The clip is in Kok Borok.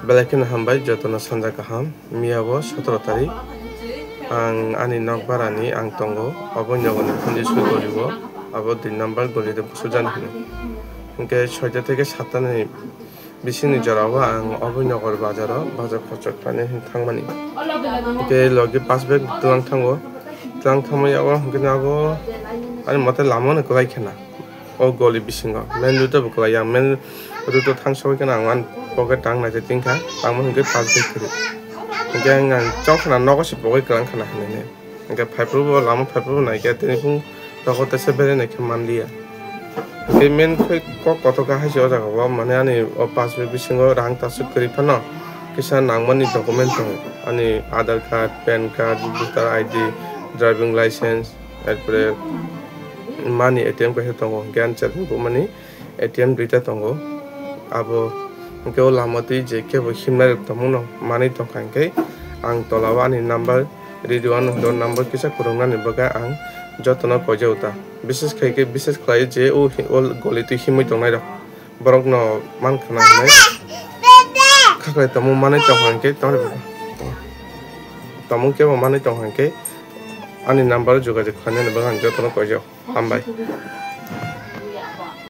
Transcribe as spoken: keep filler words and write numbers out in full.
Belai kheno hambai jotono sanja kaham. Miya bo sotoro tarik. Ang ani nok barani ang tongo. Obo Nogorni Phanjiswr goli o. Abo dui number goli de Busujani hino. Hwnkhe soita theke satta ni bisingni jora o ang obo Nogor bazar o bazar khorchok khlaina hin thangmani. Hwnkhe logi pass bag tlang thango. Tlang thangma yago hwnkhe abo ani mote lama no kwlai khena. O goli bisingo main road o bo kwlai ya, main road o thang sogwi kheno ang ani pocket tang naisai tingkha, tangma hwnkhe pass bag kwrwi. Hwnkhe ang, ang chok khna nogo se pogwi kwlang khna hinwi. Hwnkhe phaiphuru bo lama phaiphuru naikhe tini phung togo teisa berai naikhe manliya. Hwnkhe main khe kok kotor kha hai se o jaga o, mane ani o pass bag bisingo rang tasuk kwrwi phano kisa nangmani document tongo, ani Aadhaar card, pan card, voter I D, driving license, erpore mani A T M kaisa tongo, hwnkhe ani chatting bo mani A T M duita tongo. Abo hwnkhe o lama twi je kebo himnai rok tongmano manwi tongkha, hwnkhe ang tola o ani number Ridwan hwnkhe o number kisa kwrwngnani bagwi ang jotono koijago ta. Bises khai khe, bises khlai je o hi-, o goli twi himwi tongnai rok. Borokno man khna hinwi khaklai tongmung manwi tongkha hwnkhe, tongmung kebo manwi tongkha hwnkhe ani number o jogajog khlainani bagwi ang jotono koijago. Hambai.